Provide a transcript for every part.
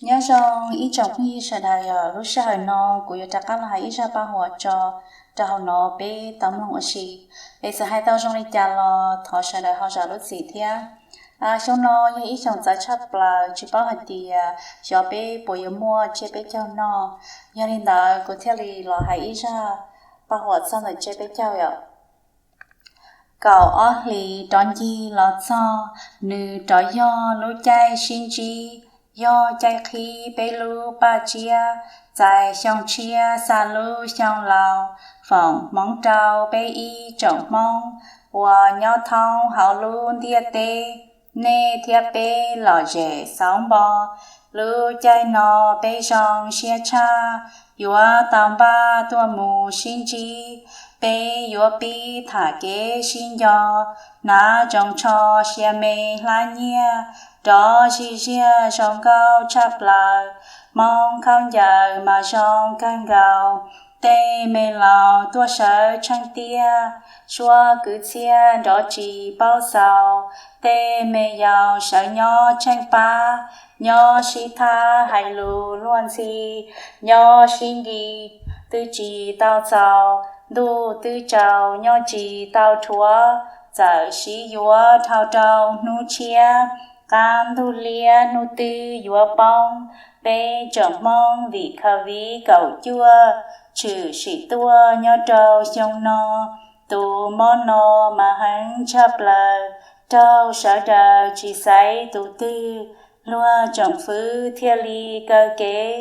Nyob zoo ib tsoom phooj ywg sawv daws, yog lub sij hawm no kuv yuav rov qab los hais ib zaj paj huam tso rau hauv no peb tau mloog ua si. Es txawm hais tau zoo li cas los thov sawv daws ho zam lub txim thiab. Xyoo no yog ib xyoo txawv tshaj plaws, tsis paub hais tias xyov peb puas yuav muaj tsiab peb caug noj. Yog li ntawd kuv thiaj li los hais ib zaj paj huam txog ntawm tsiab peb caug os. Kaum ob hlis rov ncig los txog, nws rov yog lub caij sib ntsib, yog caij qhib peb lub paj tsiab, txais xyoo tshiab xa lub xyoo laus, foom hmoov rau peb ib tsoom Hmoob uas nyob thoob hauv lub ntiaj teb, nej thiab peb lom zem xauv npo. Lub caij no peb zoo siab tshaj, yuav tau npaj tuaj mus sib ntsib. Peb yuav pib tham kev sib nco, hnav ntsoov tsho sia me hlab nyiaj, rov zij ziaj zoo nkauj tshaj plaws. Hmoob khaub ncaws mas zoo kawg nkaus, tej me laus tuaj sawv tsheej tiaj, suab kwv txhiaj nrov tsis paub xaus, tej me yaus sawv nyob tsheej pab, nyob sib thab hais lus luag ntxhi, nyob sib nti twb tsis tau txaus, ntuj twb tsaus nyob tsis tau rhuav, txawm siv yuav dhau rau hnub tshiab, qab ntug liab hnub twb yuav poob. Peb tsoom Hmoob vim khav viv kaum cuaj tshwm sim tuaj nyob rau xyoo no, tus mob no mas heev tshaj plaws, raug sawv daws tsis xaiv tus twg, luag tsoom fwv thiaj li kaw kev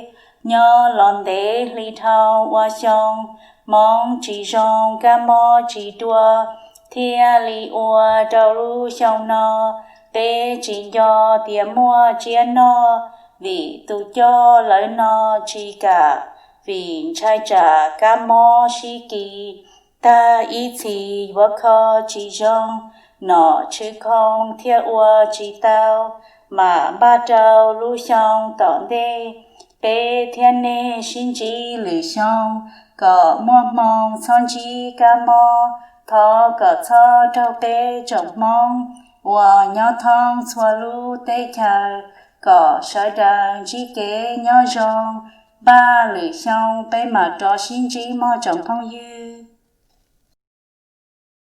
nyob los ntev hli dhau ua xyoo, hmoov tsis zoo kab mob tsis dua, thiaj li ua rau lub xyoo no peb tsis nco tias muaj tsiab noj, vim tus coj lawv no tsis kam, vim ntshai tsam kab mob sib kis, tag ib txhis yuav kho tsis zoo, nom tswv khoo thiaj ua tsis tau, mam npaj rau lub xyoo tom ntej, peb thiab nej sib ntsib lwm xyoo, kom muaj hmoo txhob ntsib kab mob. Thov kom txhob raug peb tsoom Hmoob uas nyob thoob txhua lub teb chaws, kom sawv daws ntsib kev nyob zoo, npaj lwm xyoo peb mam rov sib ntsib mog tsoom phooj ywg.